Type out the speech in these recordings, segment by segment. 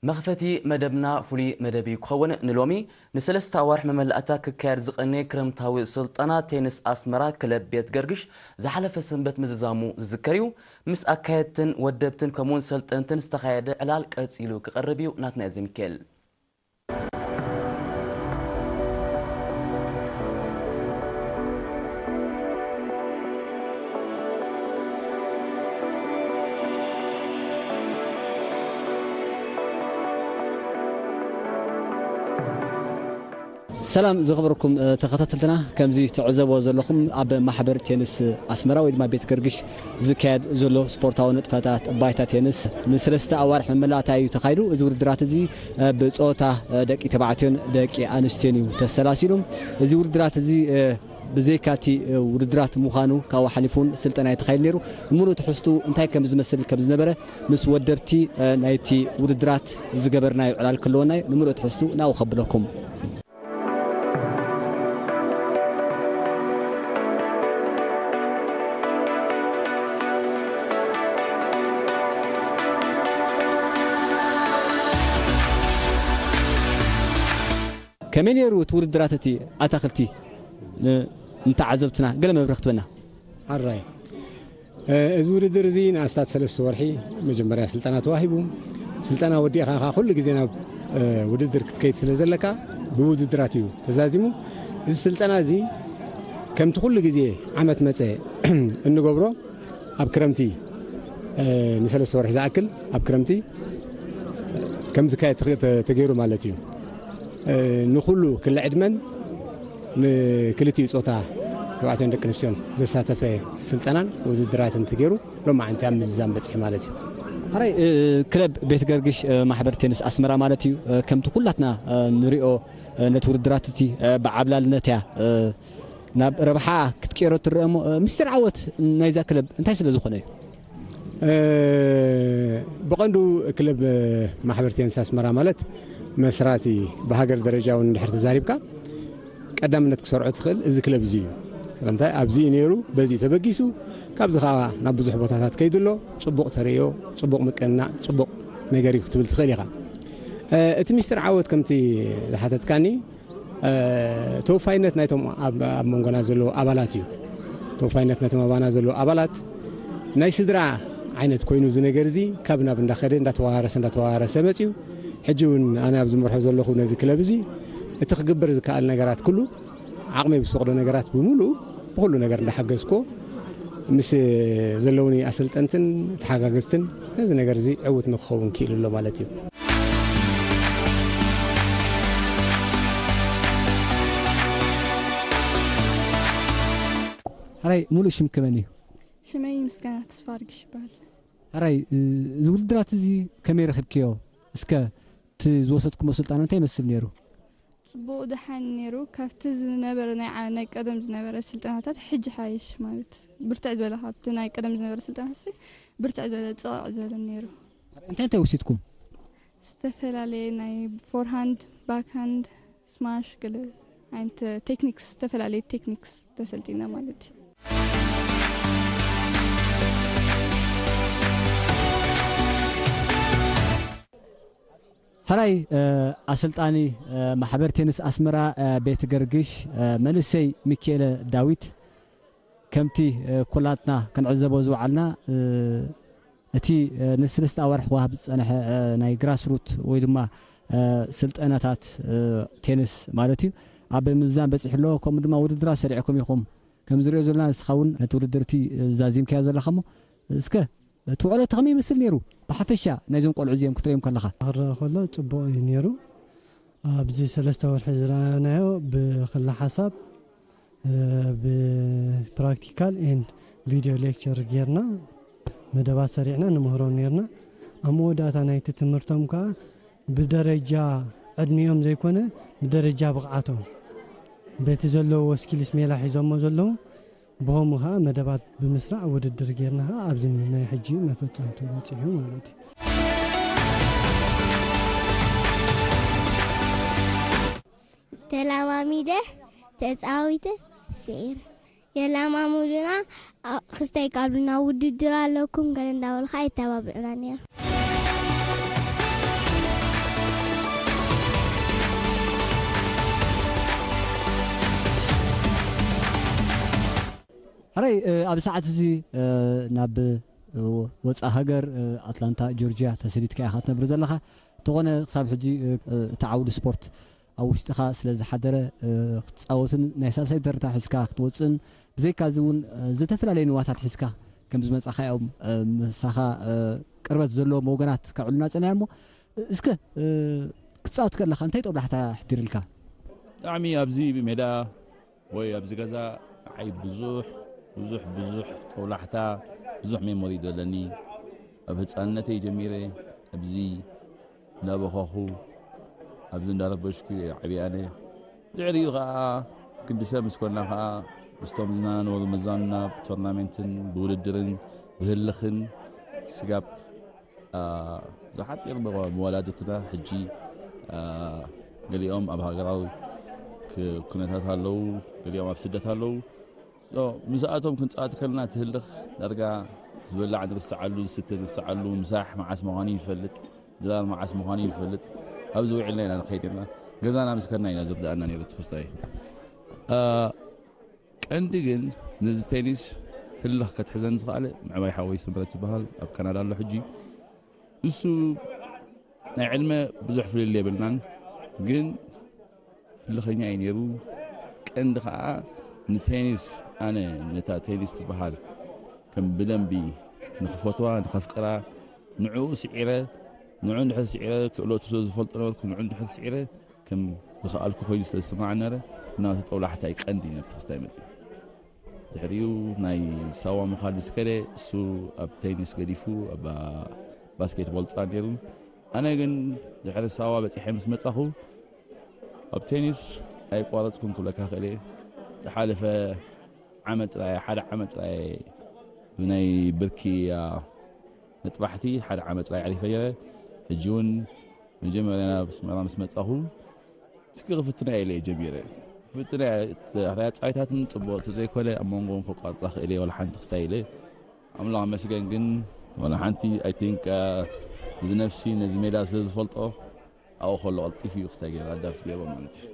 መኽፈቲ መደብና ፍሉይ መደብ እዩ ክኸውን። ንሎሚ ንሰለስተ ኣዋርሕ መመላእታ ክካየድ ዝቐነየ ክረምታዊ ስልጠና ቴንስ ኣስመራ ክለብ ቤት ገርግሽ ዝሓለፈ ሰንበት ምዝዛሙ ዝዝከር እዩ። ምስ ኣካየድትን ወደብትን ከምኡውን ሰልጠንትን ዝተኻየደ ዕላል ቀጺሉ ክቐርብ እዩ። ናትናኤል ዘሚካኤል። ሰላም ዝኸበርኩም፣ እ፣ ተኸታተልትና፣ ከምዚ ትዕዘብዎ ዘለኹም ኣብ ማሕበር ቴንስ ኣስመራ ወይ ድማ ቤት ገርግሽ ዝካየድ ዘሎ ስፖርታዊ ንጥፈታት ባይታ ቴንስ ንሰለስተ ኣዋርሕ መመላእታ እዩ ተኻይዱ። እዚ ውድድራት እዚ፣ እ፣ ብጾታ፣ እ፣ ደቂ ተባዕትዮን ደቂ ኣንስትዮን እዩ ተሰላሲሉ። እዚ ውድድራት እዚ፣ እ፣ ብዘይካቲ፣ እ፣ ውድድራት ምዃኑ ካብኡ ሓሊፉ እውን ስልጠና እዩ ተኻይዱ ነይሩ። ንምሉእ ትሕዝቱ እንታይ ከም ዝመስል ከም ዝነበረ ምስ ወደብቲ፣ እ፣ ናይቲ ውድድራት ዝገበርናዮ ዕላል ክህልወና እዩ። ንምሉእ ትሕዝቱ ናብኡ ከብለኩም። ከመይ ነይሩ እቲ ውድድራት እቲ ኣታኽልቲ? ን-፣ ንተዓዘብትና ገለ መብርህ ክትበና። ሓራይ፣ እ፣ እዚ ውድድር እዚ ንኣስታት ሰለስተ ወርሒ መጀመርያ ስልጠና ተዋሂቡ። ስልጠና ወዲእኻ ከኣ ኩሉ ግዜ ናብ፣ እ፣ ውድድር ክትከይድ ስለ ዘለካ ብውድድራት እዩ ተዛዚሙ። እዚ ስልጠና እዚ ከምቲ ኩሉ ግዜ ዓመት መጸ እንገብሮ ኣብ ክረምቲ፣ እ፣ ንሰለስተ ወርሒ ዝኣክል ኣብ ክረምቲ ከምዚ ካየ ተኸ-፣ ተ-፣ ተገይሩ ማለት እዩ። እ፣ ንኹሉ ክለ ዕድመን ንክልቲኡ ጾታ ተባዕትዮን ደቂ ኣንስትዮን ዘሳተፈ ስልጠናን ውድድራትን ተገይሩ ሎማዓንቲ ኣብ ምዝዛም በጽሒ ማለት እዩ። ሕራይ፣ እ፣ ክለብ ቤት ገርግሽ፣ እ፣ ማሕበር ቴኒስ ኣስመራ ማለት እዩ። እ፣ ከምቲ ኩላትና፣ እ፣ ንሪኦ፣ እ፣ ነቲ ውድድራት እቲ፣ እ፣ ብዓብላልነት እያ፣ እ፣ ናብ ረብሓ ክትቀይሮ ትረአ እሞ፣ እ፣ ምስጢር ዓወት ናይዛ ክለብ እንታይ ስለ ዝኾነ እዩ? እ፣ ብቐንዱ ክለብ፣ እ፣ ማሕበር ቴኒስ ኣስመራ ማለት መስራቲ ብሃገር ደረጃ እውን እንድሕር ተዛሪብካ ቀዳምነት ክሰርዖ ትኽእል እዚ ክለብ እዚ እዩ። ስለምንታይ ኣብዚ እዩ ነይሩ፣ በዚ እዩ ተበጊሱ፣ ካብዚ ከዓ ናብ ብዙሕ ቦታታት ከይዱ ኣሎ። ጽቡቕ ተርእዮ፣ ጽቡቕ ምቅንናዕ፣ ጽቡቕ ነገር እዩ ክትብል ትኽእል ኢኻ። እ፣ እቲ ሚስጥር ዓወት ከምቲ ዝሓተትካኒ፣ እ፣ ተወፋይነት ናይቶም ኣብ፣ ኣብ መንጎና ዘለዉ ኣባላት እዩ። ተወፋይነት ናይቶም ኣባና ዘለዉ ኣባላት ናይ ስድራ ዓይነት ኮይኑ እዚ ነገር እዚ ካብ ናብ እንዳኸደ እንዳተዋራረሰ እንዳተዋራረሰ መፅዩ። ሕጂ እውን ኣነ ኣብ ዝመርሖ ዘለኹ ነዚ ክለብ እዚ እቲ ክግበር ዝከኣል ነገራት ኩሉ ዓቕመይ ብዝፈቕዶ ነገራት ብምሉኡ ብኹሉ ነገር እንዳሓገዝኮ ምስ ዘለውኒ ኣሰልጠንትን ተሓጋገዝትን ነዚ ነገር እዚ ዕውት ንክኸውን ክኢሉ ኣሎ ማለት እዩ። ሕራይ፣ ሙሉእ ሽምኪ መን እዩ? ሽመይ ምስጋና ተስፋ ኣርግሽ ይበሃል። ሕራይ፣ እ፣ እዚ ውድድራት እዚ ከመይ ረኺብክዮ? እስከ እቲ ዝወሰድኩሞ ስልጣን እንታይ ይመስል ነይሩ? ጽቡቕ ደሓን ነይሩ። ካብቲ ዝነበረ ናይ ዓ-፣ ናይ ቀደም ዝነበረ ስልጠናታት ሕጂ ሓይሽ ማለት ብርትዕ ዝበለ፣ ካብቲ ናይ ቀደም ዝነበረ ስልጠናታት ሲ ብርትዕ ዝበለ ጽቕቕ ዝበለ ነይሩ። እንታይ እንታይ ወሲድኩም? ዝተፈላለየ ናይ ፎርሃንድ፣ ባክሃንድ፣ ስማሽ፣ ገለ ዓይነት ቴክኒክስ፣ ዝተፈላለየ ቴክኒክስ ተሰልጢና ማለት እዩ። ሕራይ፣ እ፣ ኣሰልጣኒ፣ እ፣ ማሕበር ቴኒስ ኣስመራ፣ እ፣ ቤት ገርግሽ፣ እ፣ መንእሰይ ሚኪኤለ ዳዊት፣ ከምቲ፣ እ፣ ኩላትና ክንዕዘቦ ዝወዓልና፣ እ፣ እቲ፣ እ፣ ንሰለስተ ኣዋርሕ ክወሃብ ዝጸንሐ፣ እ፣ ናይ ግራስሩት ወይ ድማ፣ እ፣ ስልጠናታት፣ እ፣ ቴኒስ ማለት እዩ፣ ኣብ ምዝዛም በጺሑ ኣሎ። ከምኡ ድማ ውድድራት ሰሪዕኩም ኢኹም። ከም ዝሪኦ ዘለና ንስኻ እውን ነቲ ውድድር እቲ፣ እ፣ ዛዚምካዮ ዘለኻ እሞ፣ እስከ እቲ ውዕሎ እቲ ከመይ ይመስል ነይሩ? ብሓፈሻ ናይዞም ቆልዑ እዚኦም ክትርእዮም ከለኻ። ክረአ ከሎ ጽቡቕ እዩ ነይሩ። ኣብዚ ሰለስተ ወርሒ ዝረኣናዮ ብኽለ ሓሳብ፣ እ፣ ብፕራክቲካል ኤንድ ቪድዮ ሌክቸር ጌርና መደባት ሰሪዕና ንምህሮም ኔርና። ኣብ መወዳእታ ናይቲ ትምህርቶም ከኣ ብደረጃ ዕድሚኦም ዘይኮነ ብደረጃ ብቕዓቶም በቲ ዘለዎ ስኪልስ ሜላ ሒዞሞ ዘለዉ ብኸምኡ ኸዓ መደባት ብምስራዕ ውድድር ጌርና ኸዓ ኣብዚ ናይ ሕጂ መፈጸምቱ በጺሑ ማለት እዩ። ተለማሚደ፣ ተጻዊተ፣ ስዒረ። የለማሙዱና፣ ኣ-፣ ክስታይ ቃሉና ውድድር ኣለኩም ገለ እንዳበሉ ኸዓ የተባብዑና ነይሮም። ሕራይ፣ እ፣ ኣብ ሰዓት እዚ፣ እ፣ ናብ፣ እ፣ ወፃእ ሃገር፣ እ፣ ኣትላንታ ጆርጅያ ተሰዲድካ ኢኻ ትነብር ዘለኻ። እንተኾነ ክሳብ ሕጂ፣ እ፣ እ፣ እቲ ዓውዲ ስፖርት ኣብ ውሽጥኻ ስለ ዝሓደረ፣ እ፣ ክትፃወትን ናይ ሳልሳይ ደረታ ሒዝካ ክትወፅእን ብዘይካ እዚ እውን፣ እ፣ ዝተፈላለየ ንዋታት ሒዝካ ከም ዝመፃኻ እዮም፣ እ፣ ምሳኻ፣ እ፣ ቅርበት ዘለዎም ወገናት ከዕሉና ፀኒሖም እሞ፣ እ፣ እስከ፣ እ፣ ክትፃወት ከለኻ እንታይ ጦብላሕታ ኣሕዲርልካ? ብጣዕሚ ኣብዚ ሜዳ ወይ ኣብዚ ገዛ ንዓይ ብዙሕ፣ ብዙሕ፣ ብዙሕ ጦብላሕታ፣ ብዙሕ ሜሞሪ እዩ ዘለኒ። ኣብ ህፃንነተይ ጀሚረ ኣብዚ እንዳበኸኹ፣ ኣብዚ እንዳረበሽኩ እየ ዓብየ ኣነ። ድሕሪኡ ኸዓ ክንዲ ሰብ ምስ ኮና ኸዓ ምስቶም ዝናነበሩ መዛኑና ብቶርናሜንትን ብውድድርን ብህልኽን ስጋብ አ፣ ብዙሓት ነይሮም መዋላድትና። ሕጂ፣ አ፣ ገሊኦም ኣብ ሃገራዊ ክ-፣ ኩነታት ኣለዉ፣ ገሊኦም ኣብ ስደት ኣለዉ። ሶ፣ ምስኣቶም ክንጻወት ከለና ትህልኽ ዳርጋ ዝበላዕ ንርስዓሉ፣ ዝስተ ንርስዓሉ፣ ምሳሕ መዓስ ምዃኑ ይፈልጥ፣ ድራር መዓስ ምዃኑ ይፈልጥ። ኣብዚ ውዒልና ኢና ንኸይድ ነርና። ገዛና ምስ ከድና ኢና ዝርድኣና ነይሩ እቲ ክስታይ። አ፣ ቀንዲ ግን ነዚ ቴኒስ ህልኽ ከትሕዘኒ ዝኸኣለ ምዕባይ ሓወይ ስምረት ዝበሃል ኣብ ካናዳ ኣሎ ሕጂ። እሱ ናይ ዕድመ ብዙሕ ፍልልይ የብልናን፣ ግን ህልኸኛ እዩ ነይሩ። ቀንዲ ኸዓ ንቴኒስ፣ ኣነ ነታ ቴኒስ ትበሃል ከም ብደንቢ ንኽፈትዋ፣ ንኸፍቅራ፣ ንዕኡ ስዒረ፣ ንዕኡ እንድሕር ስዒረ፣ ክእለቱ ስለ ዝፈልጦ ነበርኩ፣ ንዕኡ እንድሕር ስዒረ ከም ዝኸኣልኩ ኮይኑ ስለ ዝስምዓኒ ነበረ፣ ናቱ ጦብላሕታ እዩ ቀንዲ ነብቲ ክስታይ መፅዩ። ድሕሪኡ ናይ ሳዋ ምኻድ ምስ ከደ፣ እሱ ኣብ ቴኒስ ገዲፉ ኣብ ባስኬትቦል ፃ ነይሩ። ኣነ ግን ድሕሪ ሳዋ በፂሐ ምስ መፃኹ፣ ኣብ ቴኒስ ኣይቋረፅኩን ክብለካ ክእል እየ። ዝሓለፈ ዓመት ጥራይ፣ ሓደ ዓመት ጥራይ ብናይ ብርኪ፣ አ፣ መጥባሕቲ ሓደ ዓመት ጥራይ ኣሕሊፈ ነይረ። ሕጂ እውን መጀመርያ ናብ ኣስመራ ምስ መጻኹ፣ እስኪ ክፍትና ኢለ እየ ጀሚረ። ክፍትና እየ፣ እቲ ኣሕራይ ጻይታትን ጽቡቕ እንተዘይኮነ ኣብ መንጎ እውን ከቋርጻ ክእል እየ፣ ዋላ ሓንቲ ክስታይ ኢለ። ኣምላኽ መስገን ግን ዋላ ሓንቲ፣ I think፣ አ፣ እዚ ነፍሲ ነዚ ሜዳ ስለ ዝፈልጦ፣ ኣብኡ ከሎ ቀልጢፉ እዩ ክስታይ ገይሩ፣ ኣዳፕት ገይሩ ማለት እዩ።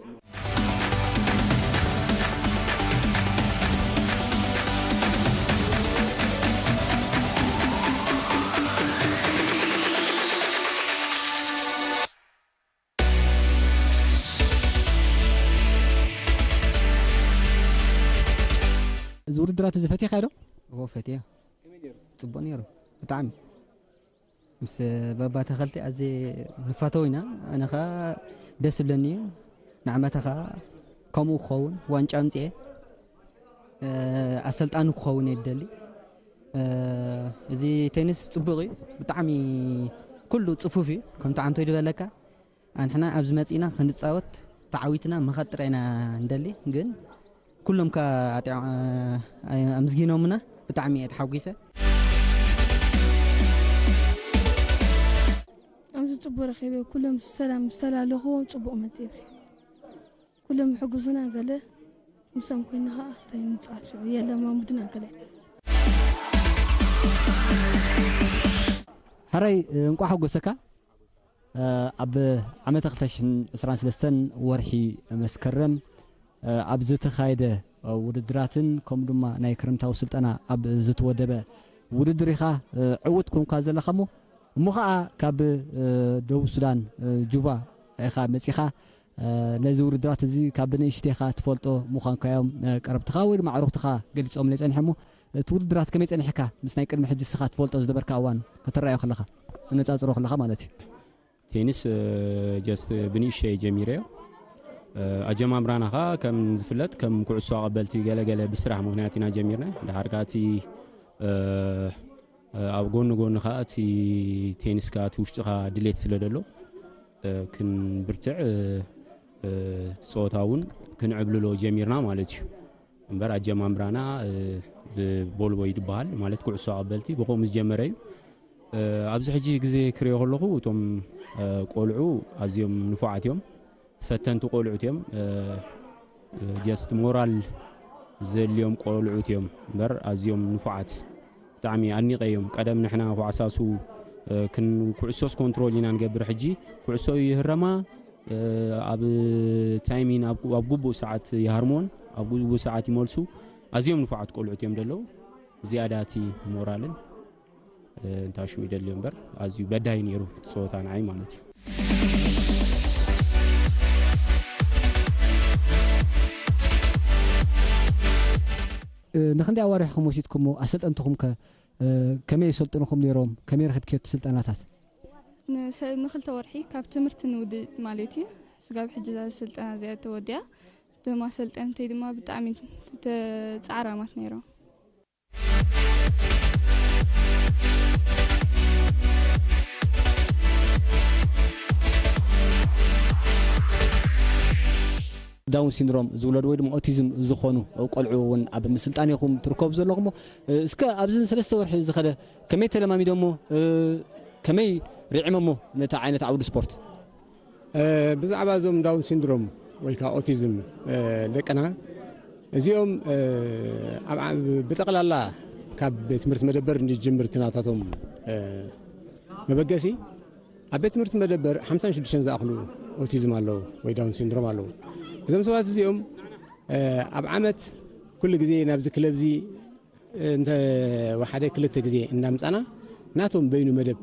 እዚ ውድድራት እዚ ፈቲኻዮ ዶ? እዎ፣ ፈትየ። ጽቡቕ ነይሩ፣ ብጣዕሚ። ምስ በባ ተኸልቲ ኣዝየ ንፋተው ኢና። ኣነ ኸኣ ደስ ይብለኒ እዩ። ንዓመታ ኸኣ ከምኡ ክኸውን ዋንጫ ኣምጽኤ፣ እ፣ ኣሰልጣኒ ክኸውን እየ ዝደሊ። እ፣ እዚ ቴኒስ ጽቡቕ እዩ። ብጣዕሚ ኩሉ ጽፉፍ እዩ። ከምቲ ዓንቶይ ዝበለካ፣ ኣንሕና ኣብዚ መጺእና ክንጻወት ተዓዊትና ምኻድ ጥራይ ኢና ንደሊ። ግን ኩሎም ከኣ ኣጢዖ-፣ እ፣ ኣምስጊኖምና። ብጣዕሚ እየ ተሓጒሰ። ኣብዚ ጽቡቕ ረኺበ። ኩሎም ሰላም ዝተላለኹዎም ጽቡቕ መጺኤ ኣብዚ። ኩሎም ይሕግዙና ገለ፣ ምስኦም ኮይና ኸኣ ክስታይ ንጻወት ሽዑ የለማምዱና ገለ። ሕራይ፣ እንቋዕ ሓጎሰካ። እ፣ ኣብ ዓመተ ክልተ ሽሕን ዕስራን ሰለስተን ወርሒ መስከረም፣ እ፣ ኣብ ዝተኻየደ፣ እ፣ ውድድራትን ከምኡ ድማ ናይ ክረምታዊ ስልጠና ኣብ ዝተወደበ ውድድር ኢኻ፣ እ፣ ዕዉት ኮንካ ዘለኻ እሞ፣ እሞ ኸኣ ካብ፣ እ፣ ደቡብ ሱዳን፣ እ፣ ጁባ ኢኻ መጺኻ። እ፣ ነዚ ውድድራት እዚ ካብ ብንእሽተይኻ ትፈልጦ ምዃንካዮም፣ እ፣ ቀረብትኻ ወይ ድማ ኣዕሩኽትኻ ገሊጾምለይ ጸኒሖም እሞ፣ እቲ ውድድራት ከመይ ጸኒሕካ? ምስ ናይ ቅድሚ ሕጂ ንስኻ ትፈልጦ ዝነበርካ እዋን ከተረኣዮ ከለኻ፣ ተነጻጽሮ ከለኻ ማለት እዩ። ቴኒስ፣ እ፣ ጀስት ብንእሽተይ ጀሚረዮ። እ፣ ኣጀማምራና ኸኣ ከም ዝፍለጥ ከም ኩዕሶ ኣቐበልቲ ገለ ገለ ብስራሕ ምኽንያት ኢና ጀሚርና። ድሓር ከኣ እቲ፣ እ፣ እ፣ ኣብ ጎኒ ጎኒ ኸኣ እቲ ቴኒስ ከኣ እቲ ውሽጥኻ ድሌት ስለ ደሎ፣ እ፣ ክንብርትዕ፣ እ፣ እ፣ እቲ ጸወታ እውን ክንዕብልሎ ጀሚርና ማለት እዩ። እምበር ኣጀማምራና፣ እ፣ ብቦልቦይ ዝበሃል ማለት ኩዕሶ ኣቐበልቲ ብኸምኡ ዝጀመረ እዩ። እ፣ ኣብዚ ሕጂ ግዜ ክሪኦ ከለኹ እቶም፣ እ፣ ቆልዑ ኣዝዮም ንፉዓት እዮም። ፈተንቲ ቆልዑት እዮም። እ፣ እ፣ ጀስት ሞራል ዘድልዮም ቆልዑት እዮም እምበር ኣዝዮም ንፉዓት። ብጣዕሚ ኣድኒቐዮም። ቀደም ንሕና ኳዕሳሱ፣ እ፣ ክን-፣ ኩዕሶስ ኮንትሮል ኢና ንገብር። ሕጂ ኩዕሶ ይህረማ፣ እ፣ ኣብ ታይሚን ኣብ፣ ኣብ ግቡእ ሰዓት ይሃርምዎን ኣብ ግቡእ ሰዓት ይመልሱ። ኣዝዮም ንፉዓት ቆልዑት እዮም ዘለዉ። ዝያዳ እቲ ሞራልን፣ እ፣ እንታሽሙ ይደልዮ እምበር፣ ኣዝዩ በዳሂ ነይሩ እቲ ጸወታ ንዓይ ማለት እዩ። እ፣ ንኽንደይ ኣዋርሕ ኢኹም ወሲድኩሞ? ኣሰልጠንትኹም ከ፣ እ፣ ከመይ የሰልጥኑኹም ነይሮም? ከመይ ረኺብክዮ እቲ ስልጠናታት? ንሰ-፣ ንኽልተ ወርሒ ካብ ትምህርቲ ንውድእ ማለት እዩ። ስጋብ ሕጂ እዛ ስልጠና እዚኣ ተወዲኣ፣ እቶም ኣሰልጠንተይ ድማ ብጣዕሚ ተ-፣ ጻዕራማት ነይሮም። ዳውን ሲንድሮም ዝውለዱ ወይ ድማ ኦቲዝም ዝኾኑ ቆልዑ እውን ኣብ ምስልጣን ኢኹም ትርከቡ ዘለኹሞ። እስከ ኣብዚ ሰለስተ ወርሒ ዝኸደ ከመይ ተለማሚዶሞ፣ ከመይ ርዒሞሞ ነቲ ዓይነት ዓውዲ ስፖርት? እ፣ ብዛዕባ እዞም ዳውን ሲንድሮም ወይ ከዓ ኦቲዝም፣ እ፣ ደቅና እዚኦም፣ እ፣ ኣብ ዓ-፣ ብጠቕላላ ካብ ቤት ትምህርቲ መደበር እንዲጅምር እቲ ናታቶም፣ እ፣ መበገሲ ኣብ ቤት ትምህርቲ መደበር ሓምሳን ሽዱሽተን ዝኣኽሉ ኦቲዝም ኣለዉ ወይ ዳውን ሲንድሮም ኣለዉ። እዞም ሰባት እዚኦም፣ እ፣ ኣብ ዓመት ኩሉ ግዜ ናብዚ ክለብ እዚ እንተ ወሓደ ክልተ ግዜ እናምጻና ናቶም በይኑ መደብ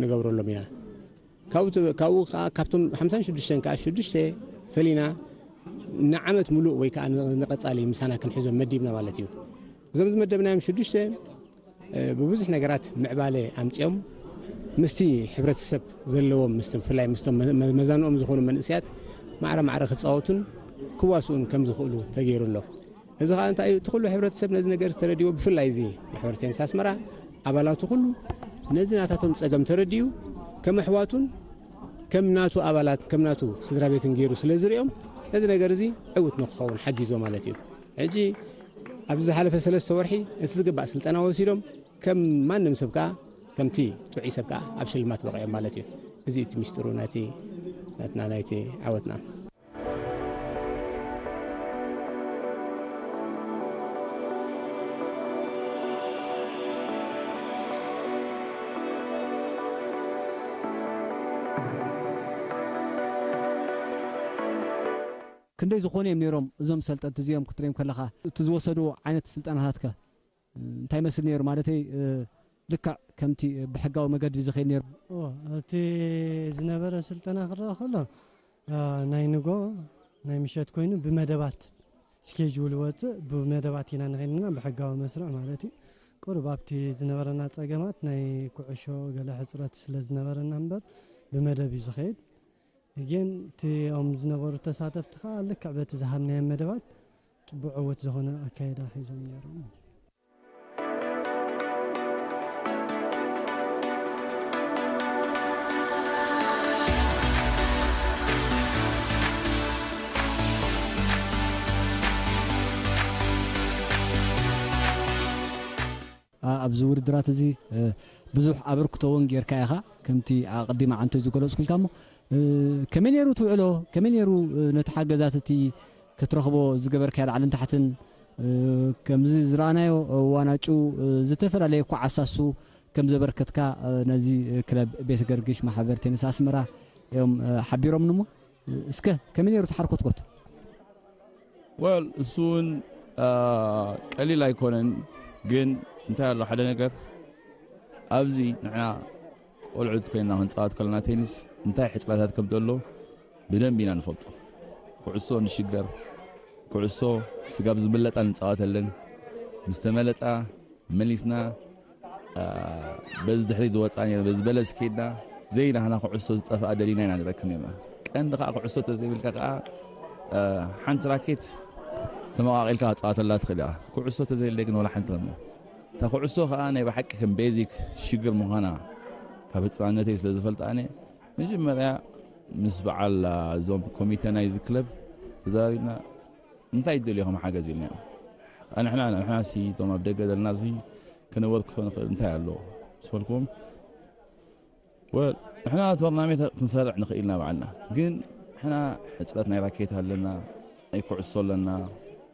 ንገብረሎም ኢና። ካብኡ ተ-፣ ካብኡ ከኣ ካብቶም ሓምሳን ሽዱሽተን ከኣ ሽዱሽተ ፈሊና ንዓመት ምሉእ ወይ ከኣ ን-፣ ንቐጻሊ ምሳና ክንሕዞም መዲብና ማለት እዩ። እዞም ዝመደብናዮም ሽዱሽተ፣ እ፣ ብብዙሕ ነገራት ምዕባለ ኣምጺኦም ምስቲ ሕብረተሰብ ዘለዎም፣ ምስቲ ብፍላይ ምስቶም መ-፣ መ-፣ መዛንኦም ዝኾኑ መንእሰያት ማዕረ ማዕረ ክጻወቱን ክዋስኡን ከም ዝኽእሉ ተገይሩ ኣሎ። እዚ ኸኣ እንታይ እዩ? እቲ ኩሉ ሕብረተሰብ ነዚ ነገር ዝተረድዎ፣ ብፍላይ እዚ ማሕበር ቴኒስ ኣስመራ ኣባላቱ ኩሉ ነዚ ናታቶም ጸገም ተረድዩ ከም ኣሕዋቱን ከም ናቱ ኣባላት ከም ናቱ ስድራ ቤትን ገይሩ ስለ ዝርእዮም ነዚ ነገር እዚ ዕዉት ንክኸውን ሓጊዞ ማለት እዩ። ሕጂ ኣብዚ ዝሓለፈ ሰለስተ ወርሒ እቲ ዝግባእ ስልጠና ወሲዶም ከም ማንም ሰብ ከኣ ከምቲ ጥዑይ ሰብ ከኣ ኣብ ሽልማት በቒዖም ማለት እዩ። እዚ እቲ ሚስጥሩ ናይቲ ናትና ናይቲ ዓወትና። ክንደይ ዝኾኑ እዮም ነይሮም እዞም ሰልጠንቲ እዚኦም ክትሪኦም ከለኻ? እቲ ዝወሰድዎ ዓይነት ስልጠናታት ከ እንታይ ይመስል ነይሩ? ማለተይ፣ እ፣ ልክዕ ከምቲ ብሕጋዊ መገዲ ዝኸይድ ነይሩ? ኦ፣ እቲ ዝነበረ ስልጠና ክረኣ ከሎ፣ እ፣ ናይ ንጎ፣ ናይ ምሸት ኮይኑ ብመደባት ስኬጁል ወፅእ ብመደባት ኢና ንኸይድና ብሕጋዊ መስርዕ ማለት እዩ። ቁሩብ ኣብቲ ዝነበረና ፀገማት ናይ ኩዕሾ ገለ ሕፅረት ስለ ዝነበረና እምበር ብመደብ እዩ ዝኸይድ። ግን እቲኦም ዝነበሩ ተሳተፍቲ ከዓ ልክዕ በቲ ዝሃብናዮም መደባት ፅቡቅ ዕውት ዝኾነ ኣካይዳ ሒዞም ነይሮም። ኣ-፣ ኣብዚ ውድድራት እዚ፣ እ፣ ብዙሕ ኣበርክቶ እውን ጌርካ ኢኻ፣ ከምቲ ኣቐዲመ ዓንቶይ ዝገለጽኩልካ እሞ፣ እ፣ ከመይ ነይሩ ትውዕሎ? ከመይ ነይሩ፣ እ፣ ነቲ ሓገዛት እቲ ክትረኽቦ ዝገበርካዮ ላዕልን ታሕትን፣ እ፣ ከምዚ ዝረኣናዮ፣ እ፣ ዋናጩ፣ እ፣ ዝተፈላለየ ኳዓሳሱ ከም ዘበርከትካ፣ እ፣ ነዚ፣ እ፣ ክለብ ቤት ገርግሽ ማሕበር ቴኒስ ኣስመራ እዮም፣ እ፣ ሓቢሮምኒ እሞ፣ እ፣ እስከ ከመይ ነይሩ እቲ ሓርኮትኮት? ወል፣ እሱ እውን፣ እ፣ ቀሊል ኣይኮነን፣ ግን እንታይ ኣሎ ሓደ ነገር፣ ኣብዚ ንሕና ቆልዑት ኮይንና ክንጻወት ከለና ቴኒስ እንታይ ሕጽረታት ከም ዘሎ ብደንቢ ኢና ንፈልጦ። ኩዕሶ ንሽገር፣ ኩዕሶ ስጋብ ዝብለጣ ንጻወተለን፣ ምስ ተመለጣ መሊስና፣ ኣ፣ በዚ ድሕሪት ዝወጽኣ ነይሩ፣ በዚ በለስ ከይድና ዘይናህና ኩዕሶ ዝጠፍኣ ደሊና ኢና ንረክብ ነርና። ቀንዲ ከኣ ኩዕሶ ተዘይብልካ ከኣ፣ ኣ፣ ሓንቲ ራኬት ተመቓቒልካ ክትጻወተላ ትኽእል ኢኻ። ኩዕሶ ተዘይለ ግን ወላ ሓንቲ ከም እታ ኩዕሶ ከኣ ናይ ብሓቂ ከም ቤዚክ ሽግር ምዃና ካብ ህጻንነተይ ስለ ዝፈልጥ ኣነ መጀመርያ ምስ በዓል፣ ኣ፣ እዞም ኮሚተ ናይዚ ክለብ ተዛሪብና፣ እንታይ ይደልዩ ከም ሓገዝ ኢልና። ንሕና፣ ንሕና ሲ እቶም ኣብ ደገ ዘለና ሲ ክንወር ክኾን ይኽእል እንታይ ኣሎ ምስ በልኩም፣ ወል፣ ንሕና ቶርናሜንት ክንሰርዕ ንኽእል ኢና ባዕልና፣ ግን ንሕና ሕጽረት ናይ ራኬት ኣለና፣ ናይ ኩዕሶ ኣለና።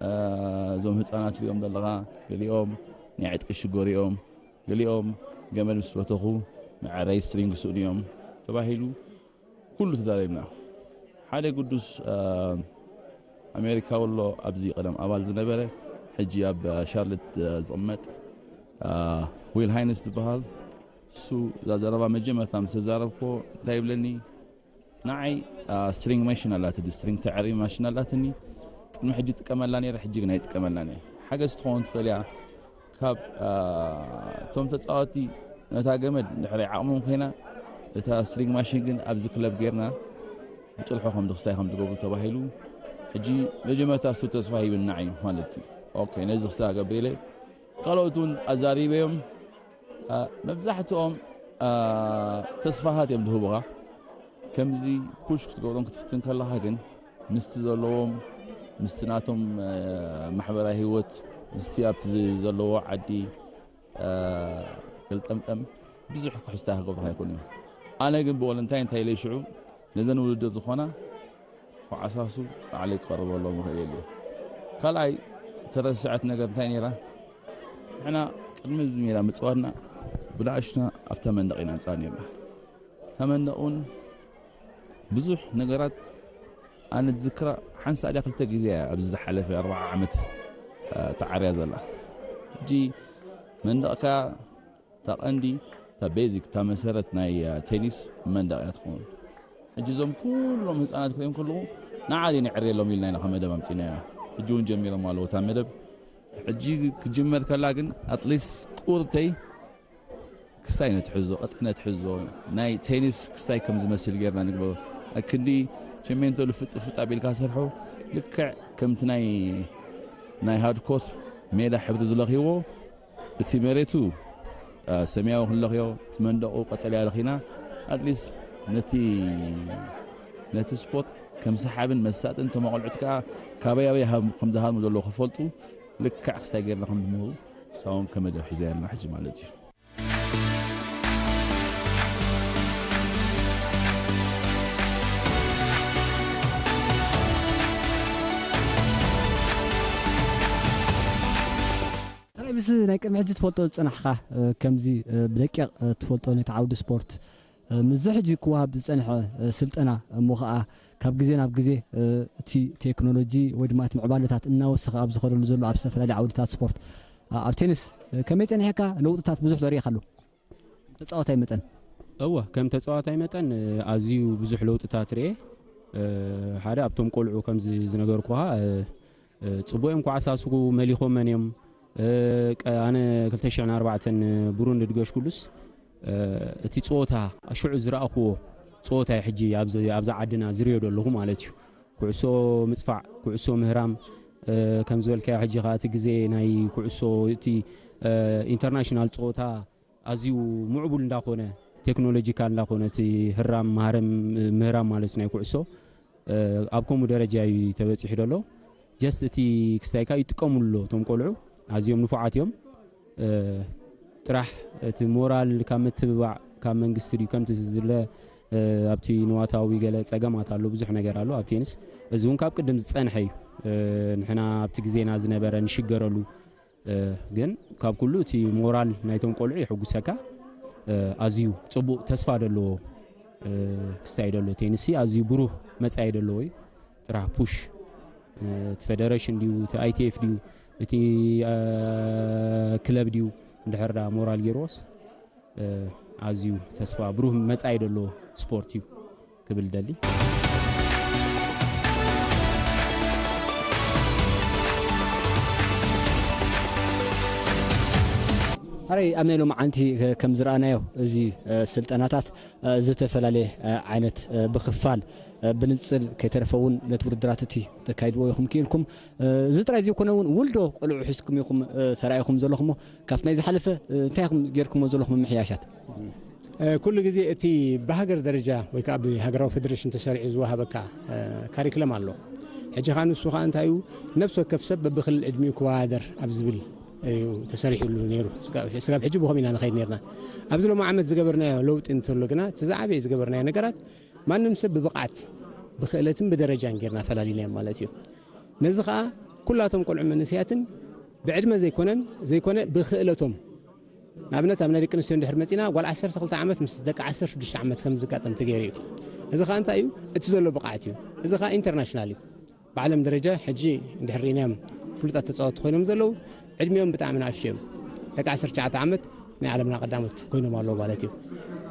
እ፣ እዞም ህጻናት ሪኦም ዘለኻ፣ ገሊኦም ናይ ዕጥቂ ሽጎሪኦም፣ ገሊኦም ገመድ ምስ በተኹ መዕረይ ስትሪንግ ስእኑ እዮም ተባሂሉ ኩሉ ተዛሪብና። ሓደ ቅዱስ፣ እ፣ ኣሜሪካዊ ኣሎ ኣብዚ ቀደም ኣባል ዝነበረ፣ ሕጂ ኣብ ሻርለት ዝቕመጥ ዊል ሃይነስ ዝበሃል፣ እሱ እዛ ዘረባ መጀመርታ ምስ ተዛረብኮ እንታይ ይብለኒ? ንዓይ ስትሪንግ ማሽን ኣላትኒ፣ ስትሪንግ ተዕሪ ማሽን ኣላትኒ። ቅድሚ ሕጂ ጥቀመላ ነይረ፣ ሕጂ ግን ኣይጥቀመላን እየ። ሓገዝ ትኸውን ትኽእል እያ። ካብ እቶም ተፃወቲ ነታ ገመድ ድሕሪ ዓቕሞም ኮይና፣ እታ ስትሪንግ ማሽን ግን ኣብዚ ክለብ ጌርና ብጭልሖ ከም ድኽስታይ ከም ትገብሩ ተባሂሉ። ሕጂ መጀመርታ እሱ ተስፋ ሂብና እዩ ማለት እዩ። ኦኬ፣ ነዚ ክስታ ገብር ኢለ ካልኦት እውን ኣዛሪበዮም። መብዛሕትኦም ተስፋታት እዮም ዝህቡኻ። ከምዚ ፑሽ ክትገብሮም ክትፍትን ከለኻ ግን ምስቲ ዘለዎም፣ ምስቲ ናቶም ማሕበራዊ ህይወት፣ ምስቲ ኣብቲ ዘለዎ ዓዲ ገልጠምጠም ብዙሕ ክሕዝታ ክገብሩኻ ኣይኮኑን እዮም። ኣነ ግን ብወለንታይ እንታይ ኢለ ሽዑ ነዘን ውድድር ዝኾና ኮዓሳሱ ባዕለይ ክቐርበሎም ይኽእል እየ። ካልኣይ ተረስዐት ነገር እንታይ ነይራ? ንሕና ቅድሚ እዚ ሜዳ ምፅዋድና ብንኣሽቱና ኣብታ መንደቕ ኢና ንፃወት ነርና። እታ መንደቕ እውን ብዙሕ ነገራት ኣነ ዝዝክራ ሓንሳእ ድያ ክልተ ግዜ እያ ኣብዚ ዝሓለፈ ኣርባዓ ዓመት ተዓርያ ዘላ። ሕጂ መንደቕካ እታ ቀንዲ እታ ቤዚክ እታ መሰረት ናይ ቴኒስ መንደቕ እያ ትኸውን። ሕጂ እዞም ኩሎም ህፃናት ክሪኦም ከለኹ ንዓዲ ንዕርየሎም ኢልና ኢና ካብ መደብ ኣምፂናያ። ሕጂ እውን ጀሚሮም ኣለዉ እታ መደብ። ሕጂ ክጅመር ከላ ግን ኣትሊስት ቁርብተይ ክስታይ ነትሕዞ፣ ቅጥዒ ነትሕዞ፣ ናይ ቴኒስ ክስታይ ከም ዝመስል ጌርና ንግበሮ። ኣክንዲ ቸሜንቶ ልፍጥ ፍጥ ኣቢልካ ሰርሖ። ልክዕ ከምቲ ናይ ናይ ሃድኮት ሜዳ ሕብሪ ዝለኽይዎ እቲ መሬቱ ሰማያዊ ክንለኽዮ፣ እቲ መንደቑ ቀጠልያ ለኺና ኣትሊስት ነቲ ነቲ ስፖርት ከም ሰሓብን መሳጥን እቶም ኣቆልዑት ከዓ ካበይ ኣበይ ከም ዝሃርሙ ዘለዉ ክፈልጡ ልክዕ ክስታይ ጌርና ከም ንምህሩ ሳውን ከመደ ሒዘ ያልና ሕጂ ማለት እዩ። ምስ ናይ ቅድሚ ሕጂ ትፈልጦ ዝፀናሕካ ከምዚ ብደቂቕ ትፈልጦ ነቲ ዓውዲ ስፖርት ምስዚ ሕጂ ክወሃብ ዝፀንሐ ስልጠና እሞ ከዓ ካብ ግዜ ናብ ግዜ እቲ ቴክኖሎጂ ወይ ድማ እቲ ምዕባለታት እናወሰኸ ኣብ ዝኸደሉ ዘሎ ኣብ ዝተፈላለዩ ዓውድታት ስፖርት ኣብ ቴኒስ ከመይ ፀኒሕካ ለውጥታት ብዙሕ ዶ ርኢኻሉ? ተፃዋታይ መጠን እወ ከም ተፃዋታይ መጠን ኣዝዩ ብዙሕ ለውጥታት ርኤ። ሓደ ኣብቶም ቆልዑ ከምዚ ዝነገርኩኻ ፅቡቅ እዮም ኳዕሳስኩ መሊኾመን እዮም። ኣነ ክልተ ሽሕን ኣርባዕተን ብሩንዲ ድገሽኩሉስ እቲ ፀወታ ሽዑ ዝረኣኽዎ ፀወታ እዩ ሕጂ ኣብዛ ዓድና ዝሪዮ ዘለኹ ማለት እዩ። ኩዕሶ ምፅፋዕ፣ ኩዕሶ ምህራም ከም ዝበልካዮ ሕጂ ከዓ እቲ ግዜ ናይ ኩዕሶ እቲ ኢንተርናሽናል ፀወታ ኣዝዩ ምዕቡል እንዳኾነ ቴክኖሎጂካል እንዳኾነ እቲ ህራም ማህረም ምህራም ማለት ናይ ኩዕሶ ኣብ ከምኡ ደረጃ እዩ ተበፂሑ ዘሎ። ጀስት እቲ ክስታይካ ይጥቀሙሉ ኣሎ እቶም ቆልዑ ኣዝዮም ንፉዓት እዮም። ጥራሕ እቲ ሞራል ካብ ምትብባዕ ካብ መንግስቲ ድዩ ከምቲ ዝዝለ ኣብቲ ንዋታዊ ገለ ፀገማት ኣሎ ብዙሕ ነገር ኣሎ ኣብ ቴንስ እዚ እውን ካብ ቅድም ዝፀንሐ እዩ። ንሕና ኣብቲ ግዜና ዝነበረ ንሽገረሉ ግን ካብ ኩሉ እቲ ሞራል ናይቶም ቆልዑ የሐጉሰካ። ኣዝዩ ፅቡቅ ተስፋ ደለዎ ክስታይ ደሎ ቴንሲ ኣዝዩ ብሩህ መፃኢ ደለዎ እዩ። ጥራሕ ፑሽ እቲ ፌደሬሽን ድዩ እቲ ኣይቲኤፍ ድዩ እቲ ክለብ ድዩ እንድሕር ዳ ሞራል ገይርዎስ ኣዝዩ ተስፋ ብሩህ መፃኢ ደሎ ስፖርት እዩ ክብል ደሊ። ሕራይ ኣብ ናይ ሎማዓንቲ ከም ዝረኣናዮ እዚ ስልጠናታት ዝተፈላለየ ዓይነት ብክፋል ብንፅል ከይተረፈ እውን ነቲ ውድድራት እቲ ተካይድዎ ኢኹም ክኢልኩም እዚ ጥራይ ዘይኮነ እውን ውልዶ ቆልዑ ሒዝኩም ኢኹም ተራኢኹም ዘለኹሞ ካብቲ ናይ ዝሓለፈ እንታይ ኢኹም ጌርኩሞ ዘለኹም ምምሕያሻት? ኩሉ ግዜ እቲ ብሃገር ደረጃ ወይ ከዓ ብሃገራዊ ፌደሬሽን ተሰሪዑ ዝወሃበካ ካሪክለም ኣሎ። ሕጂ ከዓ ንሱ ከዓ እንታይ እዩ ነብሲ ወከፍ ሰብ በብክልል ዕድሚኡ ክወዳደር ኣብ ዝብል እዩ ተሰሪሑሉ ነይሩ። ስጋብ ሕጂ ብኸም ኢና ንኸይድ ነርና። ኣብዚ ሎም ዓመት ዝገበርናዮ ለውጢ እንተሎ ግና እቲ ዝዓበየ ዝገበርናዮ ነገራት ማንም ሰብ ብብቕዓት ብክእለትን ብደረጃን ጌርና ፈላሊናዮም ማለት እዩ። ነዚ ከዓ ኩላቶም ቆልዑ መንእሰያትን ብዕድመ ዘይኮነን ዘይኮነ ብክእለቶም ንኣብነት ኣብ ናይ ደቂ ኣንስትዮ እንድሕር መፂና ጓል ዓሰርተ ክልተ ዓመት ምስ ደቂ ዓሰርተ ሽዱሽተ ዓመት ከም ዝጋጠም ተገይሩ እዩ። እዚ ከዓ እንታይ እዩ እቲ ዘሎ ብቕዓት እዩ። እዚ ከዓ ኢንተርናሽናል እዩ። ብዓለም ደረጃ ሕጂ እንድሕር ርኢናዮም ፍሉጣት ተጻወትቲ ኮይኖም ዘለዉ፣ ዕድሚኦም ብጣዕሚ ንኣሽቱ እዮም። ደቂ ዓሰርተ ትሽዓተ ዓመት ናይ ዓለምና ቀዳሞት ኮይኖም ኣለዉ ማለት እዩ።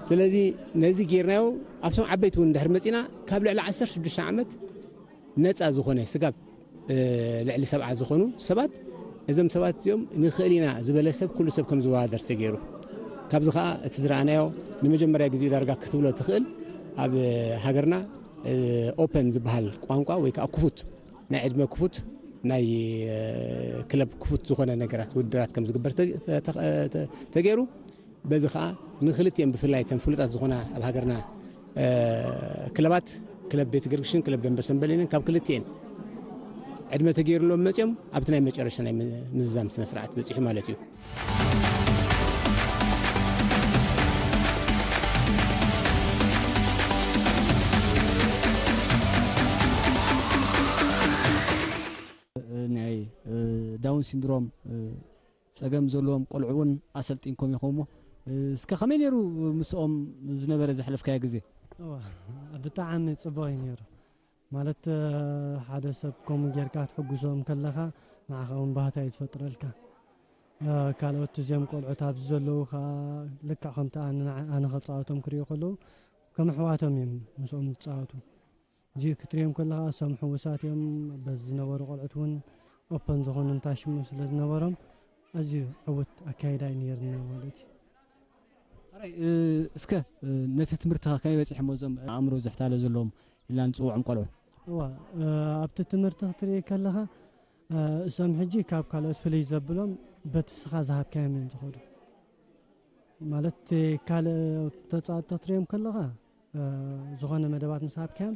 ስለዚ ነዚ ጌርናዮ ኣብቶም ዓበይቲ እውን እንድሕር መጺና ካብ ልዕሊ ዓሰርተ ሽዱሽተ ዓመት ነጻ ዝኾነ ስጋብ ልዕሊ ሰብዓ ዝኾኑ ሰባት፣ እዞም ሰባት እዚኦም ንኽእል ኢና ዝበለ ሰብ ኩሉ ሰብ ከም ዝወዳደር ተገይሩ። ካብዚ ኸኣ እቲ ዝረኣናዮ ንመጀመርያ ግዜኡ ዳርጋ ክትብሎ ትኽእል ኣብ ሃገርና ኦፐን ዝበሃል ቋንቋ ወይ ከዓ ክፉት ናይ ዕድመ ክፉት ናይ ክለብ ክፉት ዝኾነ ነገራት ውድድራት ከም ዝግበር ተገይሩ። በዚ ኸዓ ንክልቲኦም ብፍላይ እተን ፍሉጣት ዝኾና ኣብ ሃገርና ክለባት ክለብ ቤት ገርግሽን ክለብ ደንበ ሰንበሌንን ካብ ክልቲኤን ዕድመ ተገይሩሎም መፂኦም ኣብቲ ናይ መጨረሻ ናይ ምዝዛም ስነ ስርዓት በፂሑ ማለት እዩ። ናይ ዳውን ሲንድሮም ፀገም ዘለዎም ቆልዑ እውን ኣሰልጢንኩም ኢኹም እሞ እስከ ከመይ ነይሩ ምስኦም ዝነበረ ዘሕለፍካዮ ግዜ? ብጣዕሚ ፅቡቕ እዩ ነይሩ። ማለት ሓደ ሰብ ከምኡ ጌርካ ክትሕጉሶም ከለኻ ንዓኻ እውን ባህታ እዩ ዝፈጥረልካ። ካልኦት እዚኦም ቆልዑት ኣብዚ ዘለዉ ከዓ ልክዕ ከምቲ ኣነ ከፃወቶም ክሪኡ ከለዉ ከም ኣሕዋቶም እዮም ምስኦም ዝፃወቱ። እዚ ክትሪኦም ከለኻ እሶም ሕውሳት እዮም። በዚ ዝነበሩ ቆልዑት እውን ኦፐን ዝኾኑ እንታሽሙ ስለ ዝነበሮም ኣዝዩ ዕውት ኣካይዳ እዩ ነይርና ማለት እዩ። እስከ ነቲ ትምህርትኻ ከመይ በፂሖሞ እዞም ኣእምሮ ዝሕታለ ዘለዎም ኢልና ንፅውዖም ቆልዑ? እዋ ኣብቲ ትምህርቲ ክትርኢ ከለኻ እሶም ሕጂ ካብ ካልኦት ፍልይ ዘብሎም በቲ ስኻ ዝሃብካዮም እዮም ዝኸዱ። ማለት ካልእ ተፃወቲ ክትሪኦም ከለኻ ዝኾነ መደባት ምስ ሃብካዮም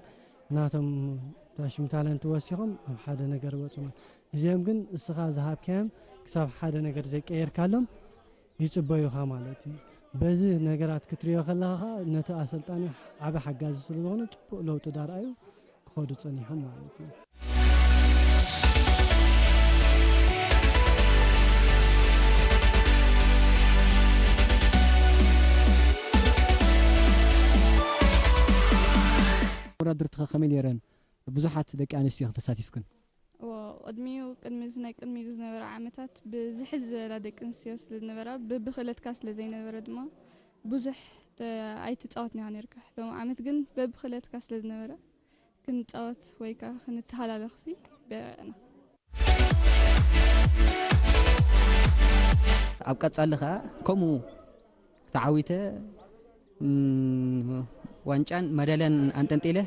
ናቶም ታሽም ታለንት ወሲኾም ኣብ ሓደ ነገር ይወፁ ማለት። እዚኦም ግን እስኻ ዝሃብካዮም ክሳብ ሓደ ነገር ዘይቀየርካሎም ይፅበዩኻ ማለት እዩ። በዚ ነገራት ክትሪኦ ከለኻ ከዓ ነቲ ኣሰልጣኒ ዓቢ ሓጋዚ ስለ ዝኾነ ፅቡቅ ለውጢ ዳርኣዩ ክኸዱ ፀኒሖም ማለት እዩ። መወዳድርትኸ ከመይ ነይረን? ብዙሓት ደቂ ኣንስትዮ ኢኽን ተሳቲፍክን። እዎ፣ ቅድሚኡ ቅድሚ እዚ ናይ ቅድሚኡ ዝነበረ ዓመታት ብዝሕል ዝበላ ደቂ ኣንስትዮ ስለ ዝነበራ በብኽእለትካ ስለ ዘይነበረ ድማ ብዙሕ ኣይትጻወትን ኢኻ ነይርካ። ሎሚ ዓመት ግን በብኽእለትካ ስለ ዝነበረ ክንጻወት ወይ ከኣ ክንተሃላለኽሲ በቒዕና። ኣብ ቀጻሊ ከኣ ከምኡ ተዓዊተ ዋንጫን መዳልያን ኣንጠልጢለ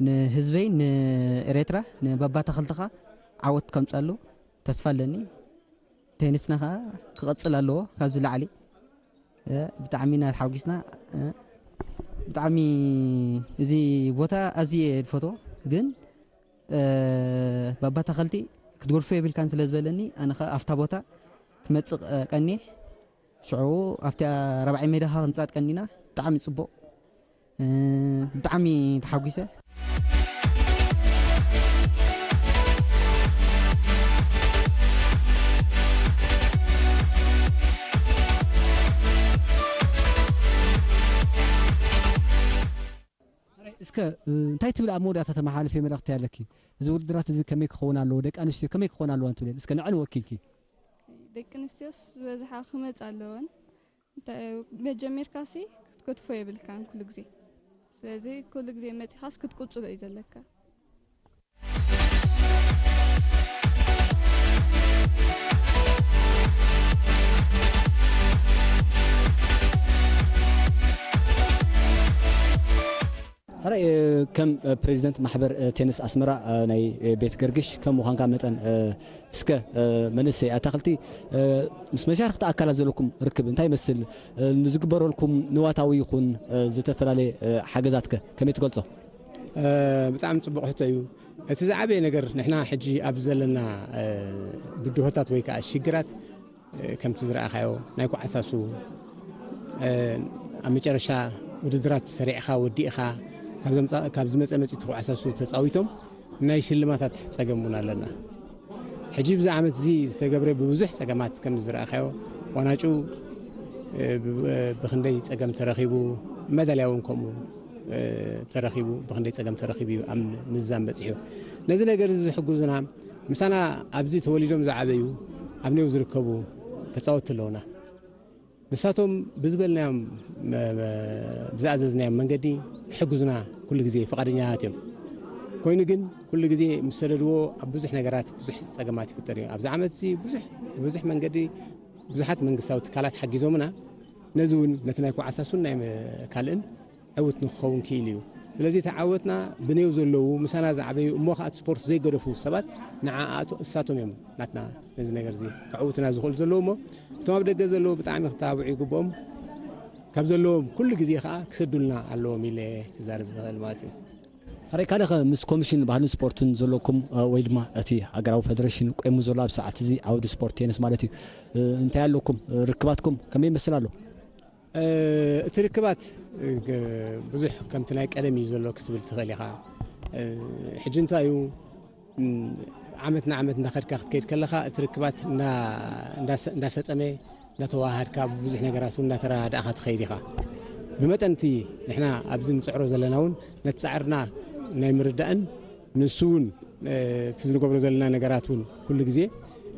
ንህዝበይ ንኤረትራ ንባባ ተኸልተኻ ዓወት ከምጻሉ ተስፋ ኣለኒ። ቴኒስና ከኣ ክቐጽል ኣለዎ ካብዚ ላዕሊ። ብጣዕሚ ኢና ተሓጒስና። ብጣዕሚ እዚ ቦታ ኣዝየ እየ ዝፈትዎ፣ ግን ባባ ተኸልቲ ክትገድፎ የብልካን ስለ ዝበለኒ ኣነ ከኣ ኣብታ ቦታ ክመጽእ ቀንየ። ሽዑ ኣብቲ ራብዓይ ሜዳ ከኣ ክንጻወት ቀኒና። ብጣዕሚ ጽቡቕ። ብጣዕሚ ተሓጒሰ። እስከ እንታይ ትብል ኣብ መወዳእታ ተመሓላልፍዮ መልእኽቲ ኣለኪ? እዚ ውድድራት እዚ ከመይ ክኸውን ኣለዎ፣ ደቂ ኣንስትዮ ከመይ ክኾና ኣለወን ትብለን? እስከ ንዐን ወኪልኪ። ደቂ ኣንስትዮስ ዝበዝሓ ክመጻ ኣለወን። መጀሚርካሲ ክትገድፎ የብልካን ኩሉ ግዜ። ስለዚ ኩሉ ግዜ መጺኻስ ክትቅጽሎ እዩ ዘለካ። ሕራይ ከም ፕሬዚደንት ማሕበር ቴኒስ ኣስመራ ናይ ቤት ገርግሽ ከም ምዃንካ መጠን እስከ መንእሰይ ኣታኽልቲ ምስ መሻርክቲ ኣካላት ዘለኩም ርክብ እንታይ ይመስል? ንዝግበረልኩም ንዋታዊ ይኹን ዝተፈላለየ ሓገዛትከ ከመይ ትገልጾ? ብጣዕሚ ጽቡቕ ሕቶ እዩ። እቲ ዝዓበየ ነገር ንሕና ሕጂ ኣብ ዘለና ብድሆታት ወይ ከዓ ሽግራት ከምቲ ዝረኣኻዮ ናይ ኩዓሳሱ ኣብ መጨረሻ ውድድራት ሰሪዕኻ ወዲእኻ ካብ ዝመፀ መፂ ተኩዓሳሱ ተፃዊቶም ናይ ሽልማታት ፀገም እውን ኣለና። ሕጂ ብዚ ዓመት እዚ ዝተገብረ ብብዙሕ ፀገማት ከም ዝረኣኻዮ ዋናጩ ብክንደይ ፀገም ተረኺቡ፣ መዳልያ እውን ከምኡ ተረኺቡ፣ ብክንደይ ፀገም ተረኺቡ እዩ ኣብ ምዝዛም በፂሑ። ነዚ ነገር እዚ ዝሕግዙና ምሳና ኣብዚ ተወሊዶም ዝዓበዩ ኣብ ኔው ዝርከቡ ተጻወትቲ ኣለውና። ንሳቶም ብዝበልናዮም ብዝኣዘዝናዮም መንገዲ ክሕግዙና ኩሉ ግዜ ፍቓደኛታት እዮም። ኮይኑ ግን ኩሉ ግዜ ምስ ሰደድዎ ኣብ ብዙሕ ነገራት ብዙሕ ጸገማት ይፍጠር እዩ። ኣብዚ ዓመት እዚ ብዙሕ ብዙሕ መንገዲ ብዙሓት መንግስታዊ ትካላት ሓጊዞምና፣ ነዚ እውን ነቲ ናይ ኮዓሳሱን ናይ ካልእን ዕውት ንክኸውን ክኢሉ እዩ። ስለዚ እቲ ዓወትና ብኔው ዘለዉ ምሳና ዝዓበዩ እሞ ከዓ እቲ ስፖርት ዘይገደፉ ሰባት ንዓኣቶ እሳቶም እዮም ናትና ነዚ ነገር እዚ ከዕውትና ዝኽእሉ ዘለዉ እሞ እቶም ኣብ ደገ ዘለዉ ብጣዕሚ ክተባብዑ ይግብኦም። ካብ ዘለዎም ኩሉ ግዜ ከዓ ክሰዱልና ኣለዎም ኢለ ክዛረብ ዝኽእል ማለት እዩ። ኣረይ ካልኸ ምስ ኮሚሽን ባህልን ስፖርትን ዘለኩም ወይ ድማ እቲ ሃገራዊ ፈደሬሽን ቆይሙ ዘሎ ኣብ ሰዓት እዚ ዓውዲ ስፖርት ቴንስ ማለት እዩ እንታይ ኣለኩም ርክባትኩም ከመይ ይመስል ኣሎ? እቲ ርክባት ብዙሕ ከምቲ ናይ ቀደም እዩ ዘሎ ክትብል ትኽእል ኢኻ። ሕጂ እንታይ እዩ ዓመት ንዓመት እንዳኸድካ ክትከይድ ከለኻ እቲ ርክባት እንዳሰጠመ እንዳተዋሃድካ ብዙሕ ነገራት እውን እንዳተረዳእካ ትኸይድ ኢኻ። ብመጠን እቲ ንሕና ኣብዚ ንፅዕሮ ዘለና እውን ነቲ ፃዕርና ናይ ምርዳእን ንሱ እውን እቲ ዝንገብሮ ዘለና ነገራት እውን ኩሉ ግዜ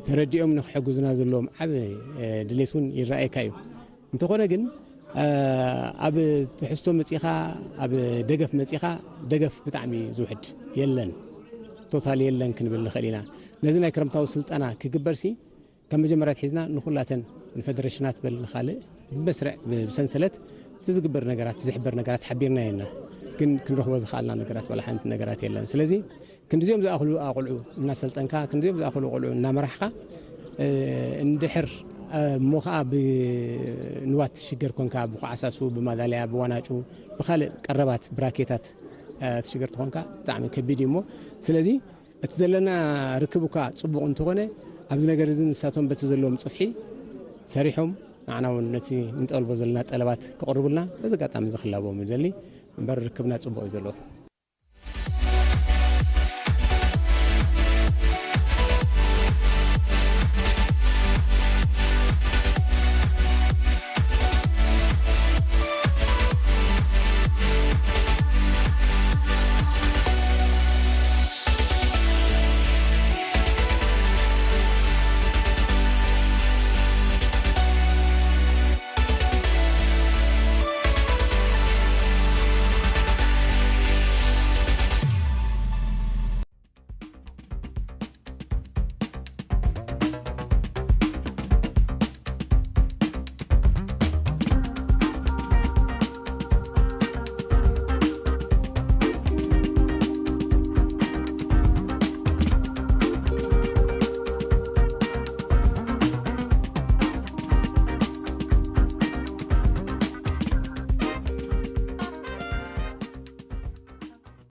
ተረዲኦም ንክሕግዙና ዘለዎም ዓብ ድሌት እውን ይረኣየካ እዩ። እንተኾነ ግን ኣብ ትሕዝቶ መፂኻ ኣብ ደገፍ መፂኻ ደገፍ ብጣዕሚ ዝውሕድ የለን፣ ቶታል የለን ክንብል ንኽእል ኢና። ነዚ ናይ ክረምታዊ ስልጠና ክግበር ሲ ካብ መጀመርያ ሒዝና ንኹላተን ንፈደረሽናት በል ንኻልእ ብመስርዕ ብሰንሰለት እቲ ዝግበር ነገራት ዝሕበር ነገራት ሓቢርና የና ግን ክንረኽቦ ዝኽኣልና ነገራት ዋላ ሓንቲ ነገራት የለን። ስለዚ ክንዲዚኦም ዝኣኽሉ ኣቑልዑ እናሰልጠንካ ክንዲዚኦም ዝኣኽሉ ቁልዑ እናመራሕካ እንድሕር እሞ ከዓ ብንዋት ትሽገር ኮንካ ብኳዓሳሱ ብማዳልያ ብዋናጩ ብካልእ ቀረባት ብራኬታት ትሽገር ተኾንካ ብጣዕሚ ከቢድ እዩ እሞ ስለዚ እቲ ዘለና ርክብ እኳ ፅቡቕ እንተኾነ ኣብዚ ነገር እዚ ንሳቶም በቲ ዘለዎም ፅፍሒ ሰሪሖም ንዓና እውን ነቲ ንጠልቦ ዘለና ጠለባት ክቕርቡልና በዚ ኣጋጣሚ እዚ ክላቦም ይደሊ እምበር ርክብና ፅቡቕ እዩ ዘሎ።